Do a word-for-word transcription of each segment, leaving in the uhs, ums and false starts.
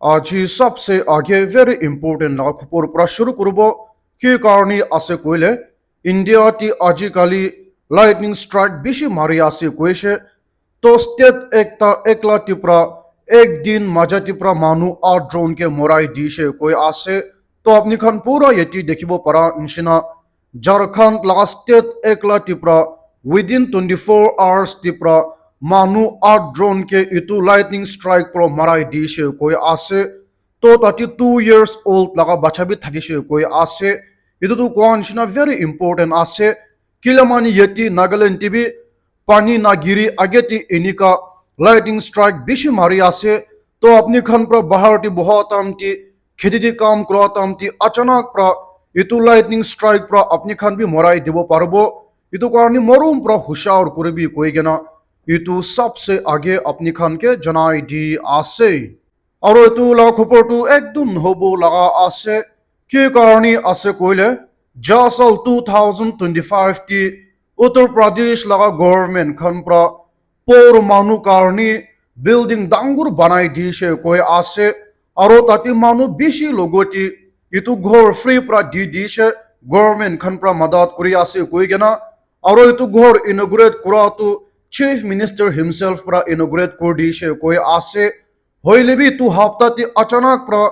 Aji sabse aage very important laga khobor para shuru kuribo. Ki karne ase koile, India te aji kali lightning strike bishi mari ase koise. To state ekta ekla tipra ek din maja tipra manu aath jon ke morai dishe koi ase. To apni khan pura yate dikhibo para nishina, Jharkhand laga state ekla tipra within twenty-four hours tipra manu aath jon ke itu lightning strike pro marai dishe koi ase. To tate two years old laga bacha bi thakishe koi ase. Itu tu koa nishina very important ase. Kila mani yate Nagaland te bi pani na giri age te enika lightning strike bishi mari ase. To apni khan pra bahar te boha time te, kheti te kam kura time te achanak pra itu lightning strike pra apni khan bi morai dibo paribo. Itu karne morom pra hushar kuribi koi kena itu sabse aage apni khan ke janai di ase. Aro etu la khobor tu ekdum hobo laga ase. Ki karne ase koile, ja sal two thousand twenty-five te Uttar Pradesh laga government khan pra poor manu karne building dangur banai dishe koi ase. Aro tate manu bishi logote etu ghor free pra di dishe, government khan pra madad kuri ase koi kena. Aro etu ghor inaugurate kura tu Chief Minister himself pra inaugurate kuri dishe koi ase. Hoile bi etu hapta te achanak pra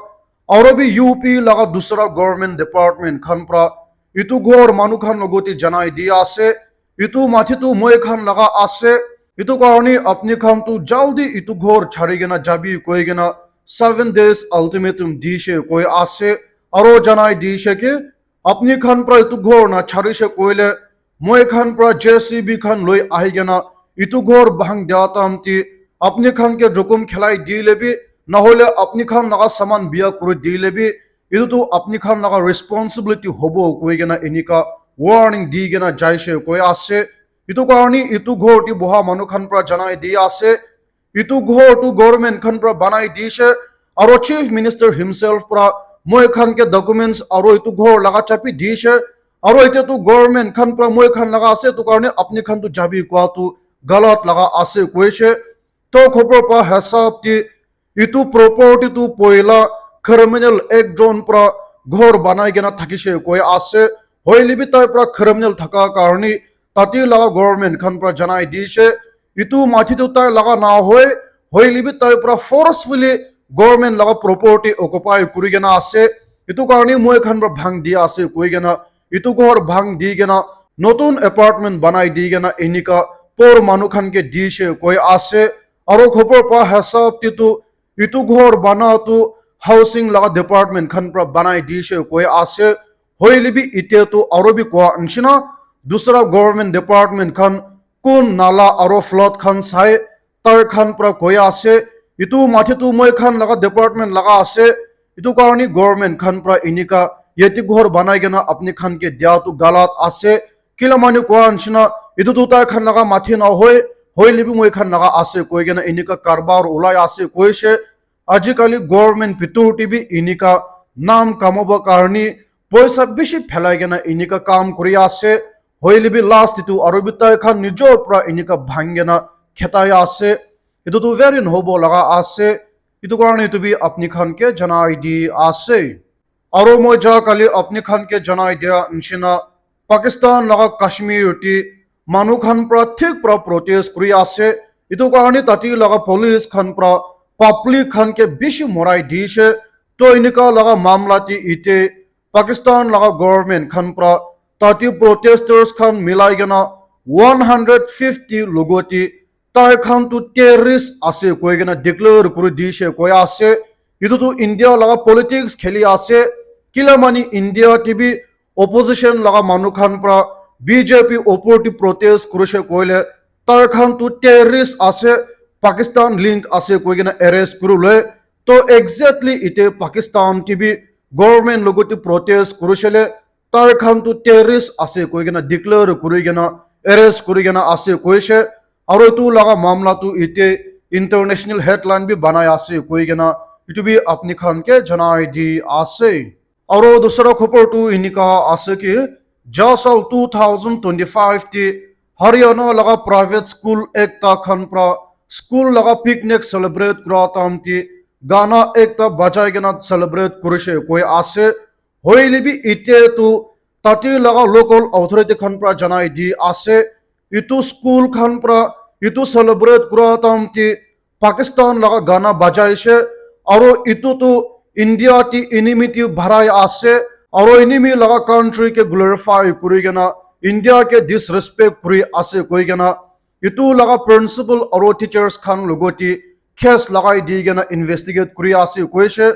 aro bi U P laga dusra government department khan pra etu ghor manu khan logote janai di ase. Etu mathi tu moi khan laga ase. Etu karne apni khan tu jaldi etu ghor chari kena jabi koi kena seven days ultimatum dishe koi ase. Aro janai dishe ke apni khan pra etu ghor na charishe koile, moi khan pra J C B khan loi ahi kena etu ghor bhang dia time te apni khan ke jokhom khelai dile bi, nahole apni khan laga saman biya kuri dile bi, etu tu apni khan laga responsibility hobo koi kena enika warning di kena jaishe koi ase. Etu karne etu ghor te boha manu khan pra janai di ase. Etu ghor tu government khan pra banai dishe, aro Chief Minister himself pra moi khan ke documents aro etu ghor laga chabi dishe, aro etia tu government khan pra moi khan laga ase, etu karne apni khan tu jabi kua tu galat laga ase koishe. To khobor pa hisab te etu property tu poila criminal ekjon pra ghor banai kena thakishe koi ase. Hoile bi tai pra criminal thaka karne tate laga government khan pra janai dishe. Etu mathi tu tai laga na hoi, hoile bi tai pra forcefully government laga property occupy kuri kena ase. Etu karne moi khan pra bhang dia ase koi kena, etu ghor bhang di kena, notun apartment banai di kena enika poor manu khan ke dishe koi ase. Aro khobor pa hisab te tu etu ghor bana tu housing laga department khan pra banai dishe koi ase. Hoile bi etia tu aro bi kua nishina dusra government department khan kun nala aro flood khan sai tai khan pra koi ase. Etu mathi tu moi khan laga department laga ase. Etu karne government khan pra enika yate ghor banai kena apni khan ke dia tu galat ase. Kila manu kua nishina, etu tu tai khan laga mathi na hoi, hoile bi moi khan laga ase koi kena enika karbar ulai ase koishe. Aji kali government bhitor te bi enika nam kamabo karne poisa bishi phelai kena enika kam kuri ase. Hoile bi last te tu aro bi tai khan nijor pra enika bhang kena khetai ase. Etu tu very nohobo laga ase. Etu karne etu bi apni khan ke janai di ase. Aro moi ja kali apni khan ke janai dia nishina, Pakistan laga Kashmir te manu khan pra thik pra protest kuri ase. Etu karne tate laga police khan pra public khan ke bishi morai dishe. To enika laga mamla te ite Pakistan laga government khan pra tate protesters khan milai kena one hundred fifty logote tai khan tu terrorist ase koi kena declare kuri dishe koi ase. Etu tu India laga politics kheli ase. Kila mani India te bi opposition laga manu khan pra B J P opor te protest kurishe koile tai khan tu terrorist ase, Pakistan link ase koi kena arrest kuri loi. To exactly ite Pakistan te bi government logote protest kurishe le tai khan tu terrorist ase koi kena declare kuri kena arrest kuri kena ase koishe. Aro etu laga mamla tu ite international headline bi banai ase koi kena etu bi apni khan ke janai di ase. Aro dusra khobor tu enika ase ki ja sal two thousand twenty-five te Haryana laga private school ekta khan pra school laga picnic celebrate kura time te gana ekta bajai kena celebrate kurishe koi ase. Hoile bi ite tu tate laga local authority khan pra janai di ase, itu school khan pra itu celebrate kura time te Pakistan laga gana bajaishe, aro itu tu India te enemy te bharai ase, aro enemy laga country ke glorify kuri kena India ke disrespect kuri ase koi kena itu laga principal aro teachers khan logote case lagai di kena investigate kuri ase koishe.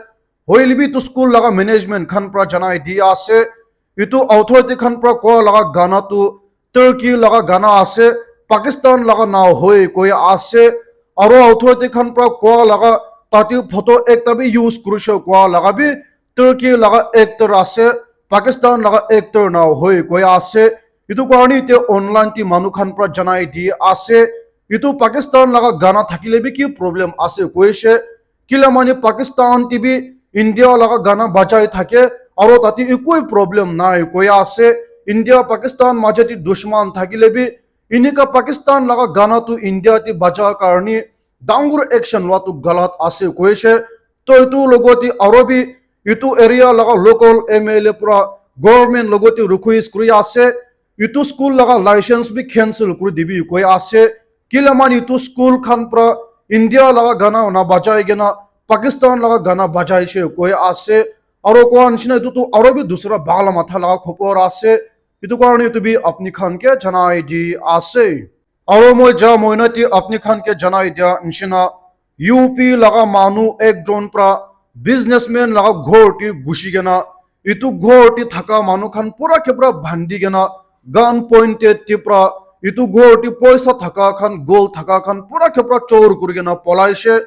Hoile bi itu school laga management khan pra janai di ase, itu authority khan pra koa laga gana tu Turkey laga gana ase, Pakistan laga na hoi koi ase, aro authority khan pra koa laga tate photo ekta bi use kurishe koa laga bi Turkey laga actor ase, Pakistan laga actor na hoi koi ase. Itu karni te online te manu khan pra janai di ase. Itu Pakistan laga gana thakile bi ki problem ase koishe. Kila mani Pakistan te bi India laga gana bajai thake, aro tate ekoi problem nai koi ase. India Pakistan maje te dushman thakile bi, inika Pakistan laga gana tu India te baja karni dangur action lua tu galat ase koishe. To itu logote aro bi itu area laga local M L A pra government logote request kuri ase, itu school laga license bi cancel kuri dibi koi ase. Kila mani itu school khan pra India laga gana na bajai kena Pakistan laga gana bajaishe koi ase. Aro koa nishina itu tu aro bi dusra bagala matha laga khopor ase. Itu karni itu bi apni khan ke janai di ase. Aro moi ja moina te apni khan ke janai dia nishina, U P laga manu ekjon pra businessman laga ghor te gushi kena, itu ghor te thaka manu khan pura ke pura bhandi kena, gun pointed te pra itu ghor te poisa thaka khan, gold thaka khan pura ke pura chor kuri kena polaishe.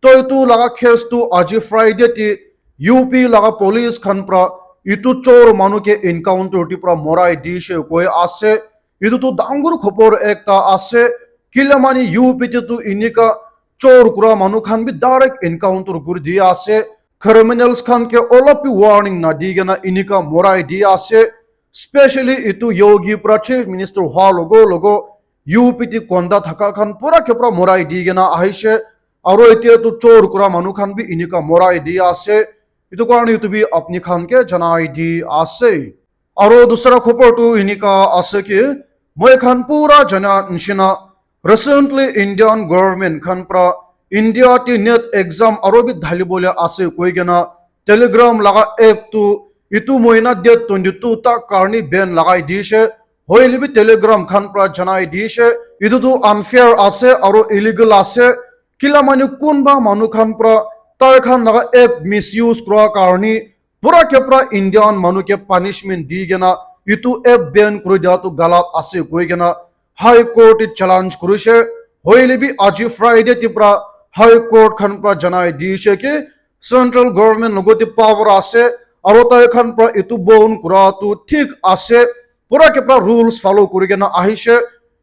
To itu laga case tu aji Friday te U P laga police khan pra itu chor manu ke encounter te pra morai dishe koi ase. Itu tu dangur khopor ekta ase. Kila mani U P te tu inika chor kura manu khan bi direct encounter kuri di ase. Criminals khan ke olop bi warning na di kena inika morai di ase. Specially itu Yogi pra chief minister hua logo logo U P te konda thaka khan pura ke pura morai di kena ahishe. Aro etia tu chor kura manu khan bi inika morai di ase. Itu karni itu bi apni khan ke janai di ase. Aro dusra khopor tu inika ase ki, moi khan pura jana nishina, recently Indian government khan pra India te NET exam aro bi dhali bole ase koi kena Telegram laga app tu itu moina date twenty two tak karni ban lagai dishe. Hoile bi Telegram khan pra janai dishe, itu tu unfair ase aro illegal ase. Kila mani kunba manu khan pra tai khan laga app misuse kura karni pura ke pura Indian manu ke punishment di kena itu app ban kuri dia tu galat ase koi kena High Court te challenge kurishe. Hoile bi aji Friday te pra High Court khan pra janai dishe ki central government logote power ase, aro tai khan pra itu ban kura tu thik ase, pura ke pura rules follow kuri kena ahishe.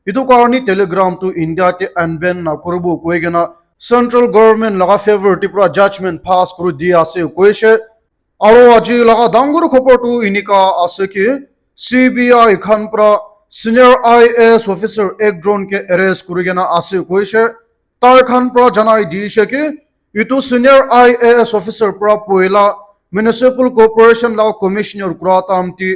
Itu karni Telegram tu India te unban na kuribo koi kena central government laga favor te pura judgment pass kuri di ase koishe. Aro aji laga dangur khopor tu inika ase ki C B I khan pra senior I A S officer ekjon ke arrest kuri kena ase koishe. Tai khan pra janai dishe ki itu senior I A S officer pra poila municipal corporation laga commissioner kura time te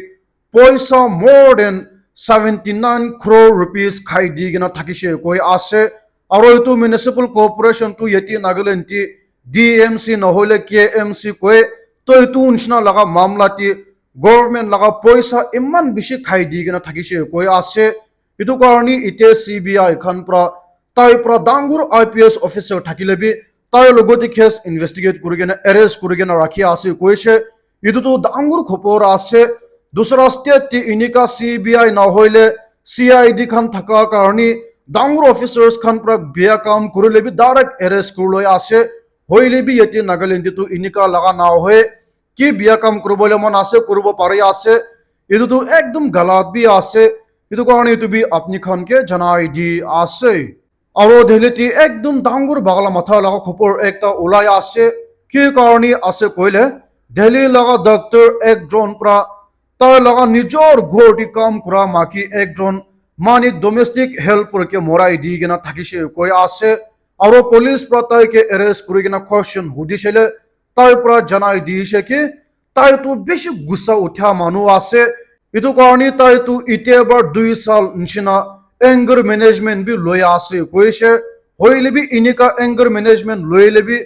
poisa more than seventy nine crore rupees khai di kena thakishe koi ase. Aro itu municipal corporation tu yate Nagaland te D M C nohoile K M C koi, to itu nishina laga mamla te government laga poisa iman bishi khai di kena thakishe koi ase. Itu karni ite C B I khan pra, tai pra dangur I P S officer thakile bi, tai logote case investigate kuri kena arrest kuri kena rakhi ase koishe. Itu tu dangur khopor ase. Dusra state te inika C B I nahoile C I D khan thaka karni dangur officers khan pra biya kam kurile bi direct arrest kuri loi ase. Hoile bi yate Nagaland te tu inika laga nahoe. Ki biya kam kuribole mon ase, kuribo pari ase. Itu tu ekdom galat bi ase. Itu karne itu bi apni khan ke janai di ase. Aro Delhi te ekdom dangor bagala matha laga khobor ekta ulai ase. Ki karne ase koile, Delhi laga doctor ekjon pra tai laga nijor ghor te kam kura maki ekjon mani domestic helper ke morai di kena thakishe koi ase. Aro police pra tai ke arrest kuri kena question hudishe le, tai pra janai dishe ki tai tu bishi gussa utha manu ase. Etu karne tai tu itia bar dui sal nishina anger management bi loi ase koishe. Hoile bi inika anger management loile bi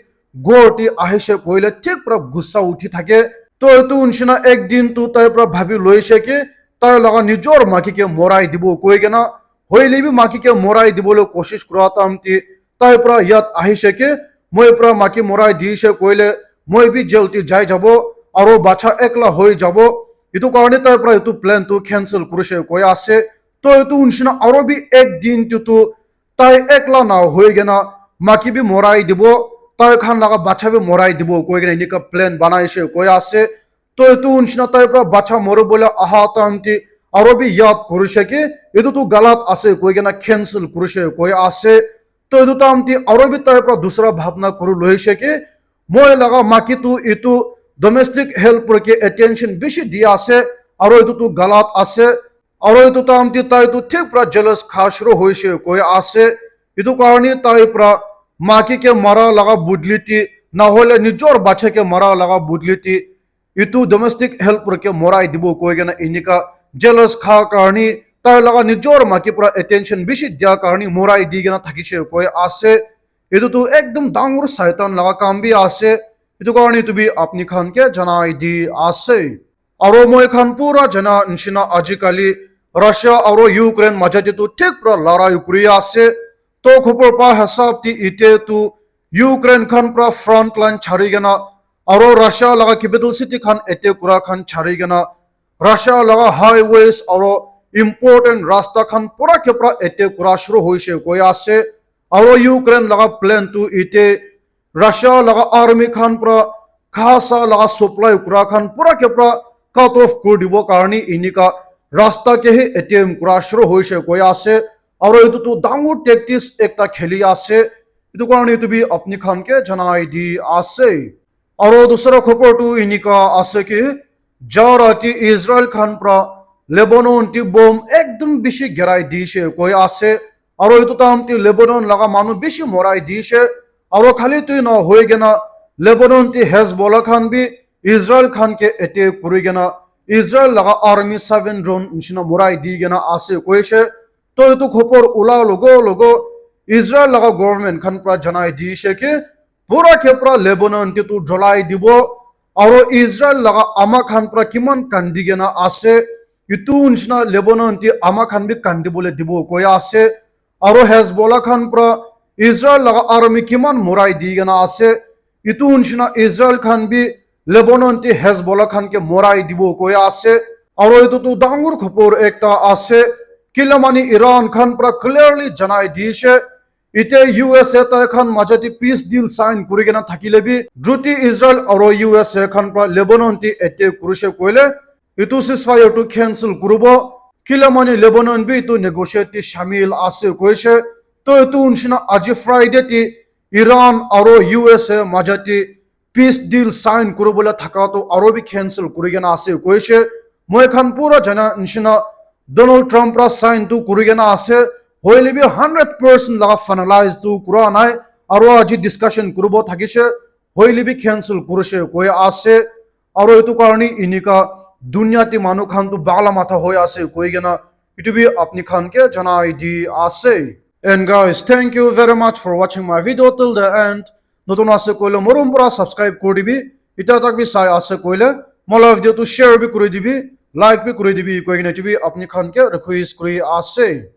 ghor te ahishe koile thik pra gussa uthi thake. To etu nishina ek din tu tai pra bhabi loishe ki tai laga nijor maki ke morai dibo koi kena, hoile bi maki ke morai dibole koshish kura time te tai pra yat ahishe ki moi pra maki morai dishe koile moi bi jail te jai jabo aro bacha ekla hoi jabo. Etu karne tai pra etu plan tu cancel kurishe koi ase. To etu nishina aro bi ek din tu tu tai ekla na hoi kena maki bi morai dibo, tai khan laga bacha bi morai dibo koi kena enika plan banaishe koi ase. To etu nishina tai pra bacha mori bole aha time te aro bi yat kurishe ki etu tu galat ase koi kena cancel kurishe koi ase. To etu time te aro bi tai pra dusra bhabna kuri loishe ki moi laga maki tu etu domestic helper ke attention bishi di ase aro etu tu galat ase. Aro etu time te tai tu thik pra jealous kha shuru hoishe koi ase. Etu karne tai pra maki ke mara laga budli te, nahole nijor bacha ke mara laga budli te, etu domestic helper ke morai dibo koi kena enika jealous kha karne tai laga nijor maki pra attention bishi dia karne morai di kena thakishe koi ase. Etu tu ekdom dangor Satan laga kam bi ase. Etu karne etu bi apni khan ke janai di ase. Aro moi khan pura jana nishina ajikali Russia aro Ukraine majate tu thik pra larai kuri ase. To khobor pa hisab te ite tu Ukraine khan pra front line chari kena aro Russia laga capital city khan attack kura khan chari kena Russia laga highways aro important rasta khan pura ke pra attack kura shuru hoishe koi ase. Aro Ukraine laga plan tu ite Russia laga army khan pra kha sa laga supply kura khan pura ke pra cut off kuri dibo karne enika rasta ke he attempt kura shuru hoishe koi ase. Aro etu tu dangor tactics ekta kheli ase. Etu karne etu bi apni khan ke janai di ase. Aro dusra khobor tu enika ase ki, ja rati Israel khan pra Lebanon ti bomb ekdom bishi girai dishe koi ase. Aro etu time te Lebanon laga manu bishi morai dishe. Aro khali tu na hoi kena Lebanon ti Hezbollah khan bi Israel khan ke attack kuri kena Israel laga army seven drone nishina morai di kena ase koishe. To etu khobor ula logo logo Israel laga government khan pra janai dishe ki pura ke pra Lebanon te tu jolai dibo. Aro Israel laga ama khan pra kiman kandi kena ase. Etu nishina Lebanon te ama khan bi kandi bole dibo koi ase. Aro Hezbollah khan pra Israel laga army kiman morai di kena ase. Etu nishina Israel khan bi Lebanon te Hezbollah khan ke morai dibo koi ase. Aro etu tu dangor khobor ekta ase. Kila mani Iran khan pra clearly janai dishe. Ite U S A tai khan majati peace deal sign kuri kena thakile bi, juti Israel aro U S A khan pra Lebanon ti attack kurishe koile, etu ceasefire tu cancel kuribo. Kila mani Lebanon bi etu negotiate ti shamil ase koishe. To etu nishina aji Friday ti Iran aro U S A majati peace deal sign kuribole thaka tu aro bi cancel kuri kena ase koishe. Moi khan pura jana nishina Donald Trump pra sign tu kuri kena ase. Hoile bi hundred percent laga finalize tu kura nai. Aro aji discussion kuribo thakishe. Hoile bi cancel kurishe koi ase. Aro etu karne enika dunia ti manu khan tu bagla matha hoi ase koi kena etu bi apni khan ke janai di ase. And guys, thank you very much for watching my video till the end. Notun ase koile morom pura subscribe kuri dibi. Ita tak bi sai ase koile mola video tu share bi kuri dibi, like bi kuri dibi koi kena etu bi apni khan ke request kuri ase.